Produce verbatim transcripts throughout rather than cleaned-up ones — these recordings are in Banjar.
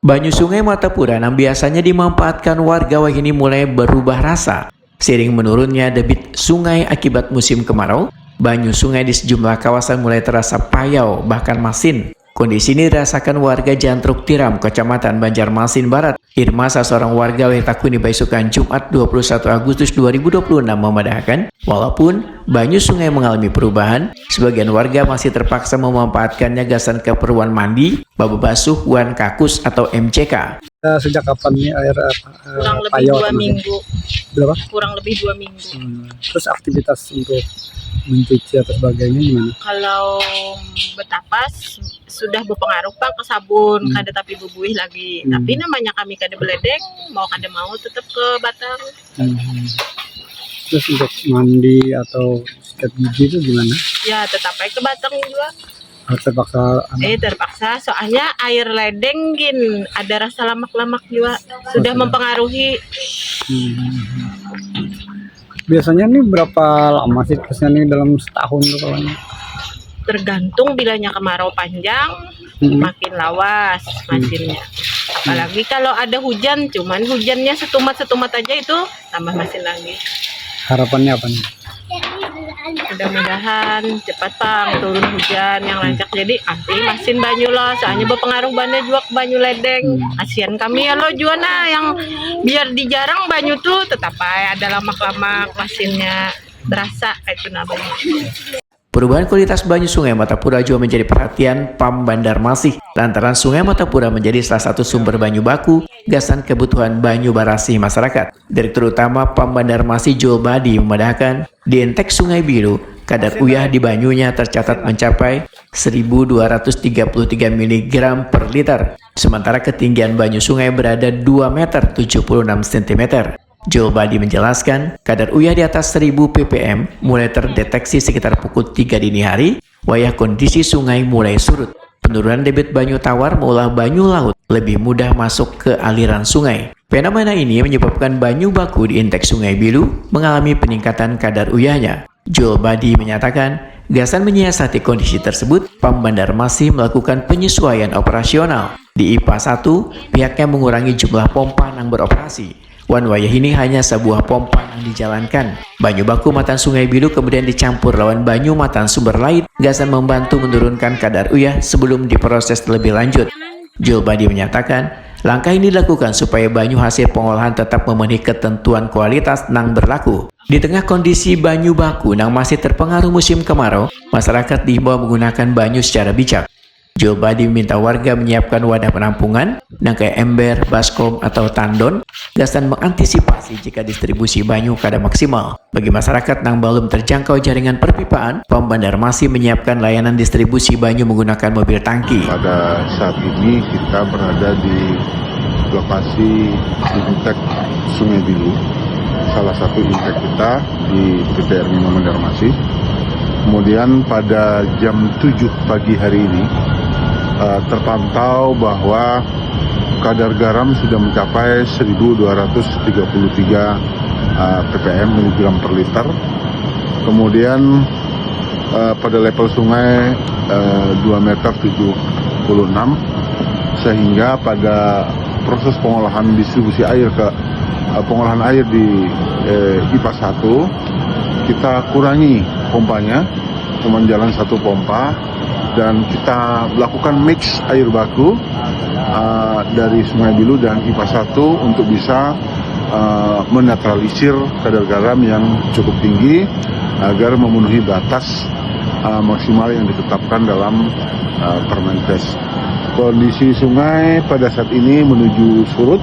Banyu Sungai Martapura nang biasanya dimanfaatkan warga wahini mulai berubah rasa. Seiring menurunnya debit sungai akibat musim kemarau, banyu sungai di sejumlah kawasan mulai terasa payau, bahkan masin. Kondisi ini dirasakan warga Jantruk Tiram, Kecamatan Banjarmasin Barat. Irma, salah seorang warga, wayah takuni baisukan Jumat dua puluh satu Agustus dua ribu dua puluh enam, memadahakan, walaupun banyu sungai mengalami perubahan, sebagian warga masih terpaksa memanfaatkannya gasan keperluan mandi, bababasuh, wan kakus atau M C K. Eh, sejak kapan nih air, eh, Kurang lebih payau dua atau minggu. Berapa? Kurang lebih dua minggu. Hmm. Terus aktivitas untuk mencuci atau sebagainya gimana? Kalau betapas sudah berpengaruh, Pak, ke sabun, Hmm. kada tapi bebuih lagi. Hmm. Tapi namanya kami kada beledeng, mau kada mau tetap ke batang. Hmm. Terus untuk mandi atau sikat gigi itu gimana? Ya, tetap aja ke batang juga. Harus terpaksa, anu? Eh, terpaksa, soalnya air ledeng gin ada rasa lamak-lamak juga. Sudah Sudah. Mempengaruhi. Hmm. Biasanya nih berapa lama sih prosesnya nih dalam setahun tuh kalau ini? Tergantung, bilanya kemarau panjang, Hmm. makin lawas masinnya. Apalagi kalau ada hujan, cuman hujannya setumat-setumat aja itu tambah masin lagi. Harapannya apa nih? Mudah-mudahan cepat, Pang, turun hujan yang lancar, jadi ampih masin banyu lah, soalnya berpengaruh banget juga ke banyu ledeng. Hmm. Kasihan kami ya lo juga, nah, yang biar dijarang banyu tuh tetap aja ada lamak-lamak masinnya, berasa kayak itu namanya. Perubahan kualitas banyu Sungai Martapura juga menjadi perhatian PAM Banjarmasin, lantaran Sungai Martapura menjadi salah satu sumber banyu baku gasan kebutuhan banyu barasih masyarakat. Direktur Utama PAM Banjarmasin, Jul Badi, memadahakan, di intek Sungai Bilu, kadar uyah di banyunya tercatat mencapai seribu dua ratus tiga puluh tiga miligram per liter, sementara ketinggian banyu sungai berada dua meter tujuh puluh enam sentimeter. Jul Badi menjelaskan, kadar uyah di atas seribu ppm mulai terdeteksi sekitar pukul tiga dini hari, wayah kondisi sungai mulai surut. Penurunan debit banyu tawar maulah banyu laut lebih mudah masuk ke aliran sungai. Fenomena ini menyebabkan banyu baku di intek Sungai Bilu mengalami peningkatan kadar uyahnya. Jul Badi menyatakan, gasan menyiasati kondisi tersebut, PAM Banjarmasin melakukan penyesuaian operasional. Di IPA satu, pihaknya mengurangi jumlah pompa nang beroperasi. Wan wayah ini hanya sebuah pompa yang dijalankan. Banyu baku matan Sungai Bilu kemudian dicampur lawan banyu matan sumber lain gasan membantu menurunkan kadar uyah sebelum diproses terlebih lanjut. Jul Badi menyatakan, langkah ini dilakukan supaya banyu hasil pengolahan tetap memenuhi ketentuan kualitas nang berlaku. Di tengah kondisi banyu baku nang masih terpengaruh musim kemarau, masyarakat diimbau menggunakan banyu secara bijak. Jul Badi meminta warga menyiapkan wadah penampungan, nang kaya ember, baskom, atau tandon, gasan mengantisipasi jika distribusi banyu kada maksimal. Bagi masyarakat nang balum terjangkau jaringan perpipaan, PAM Banjarmasin menyiapkan layanan distribusi banyu menggunakan mobil tangki. Pada saat ini kita berada di lokasi intek Sungai Bilu, salah satu intek kita di P T R lima Banjarmasin. Kemudian pada jam tujuh pagi hari ini, eh, terpantau bahwa kadar garam sudah mencapai seribu dua ratus tiga puluh tiga, eh, ppm, miligram per liter. Kemudian, eh, pada level sungai, eh, dua meter tujuh puluh enam, sehingga pada proses pengolahan distribusi air ke, eh, pengolahan air di, eh, IPA satu, kita kurangi pompanya, cuman jalan satu pompa, dan kita lakukan mix air baku, eh, dari Sungai Bilu dan IPA satu untuk bisa, eh, menetralisir kadar garam yang cukup tinggi agar memenuhi batas, eh, maksimal yang ditetapkan dalam, eh, Permenkes. Kondisi sungai pada saat ini menuju surut,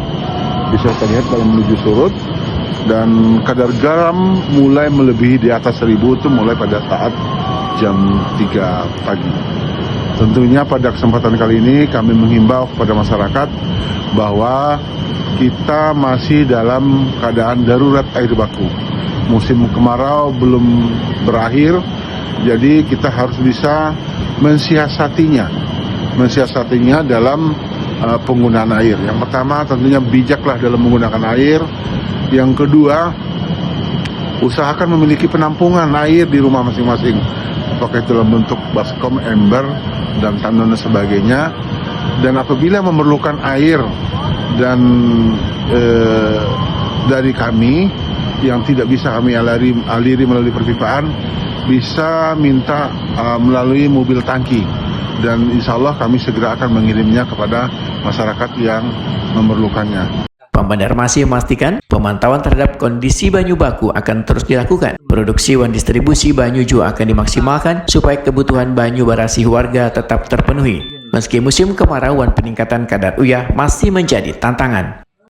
bisa terlihat dalam menuju surut, dan kadar garam mulai melebihi di atas seribu itu mulai pada saat jam tiga pagi. Tentunya pada kesempatan kali ini kami menghimbau kepada masyarakat bahwa kita masih dalam keadaan darurat air baku. Musim kemarau belum berakhir, jadi kita harus bisa mensiasatinya. Mensiasatinya dalam, eh, penggunaan air. Yang pertama, tentunya bijaklah dalam menggunakan air. Yang kedua, usahakan memiliki penampungan air di rumah masing-masing. Apakah itu dalam bentuk baskom, ember, dan tandon dan sebagainya. Dan apabila memerlukan air dan eh, dari kami yang tidak bisa kami aliri, aliri melalui perpipaan, bisa minta uh, melalui mobil tangki, dan insya Allah kami segera akan mengirimnya kepada masyarakat yang memerlukannya. Pembandarmasi memastikan pemantauan terhadap kondisi banyu baku akan terus dilakukan. Produksi dan distribusi banyu juga akan dimaksimalkan supaya kebutuhan banyu barasih warga tetap terpenuhi. Meski musim kemarau dan peningkatan kadar uyah masih menjadi tantangan.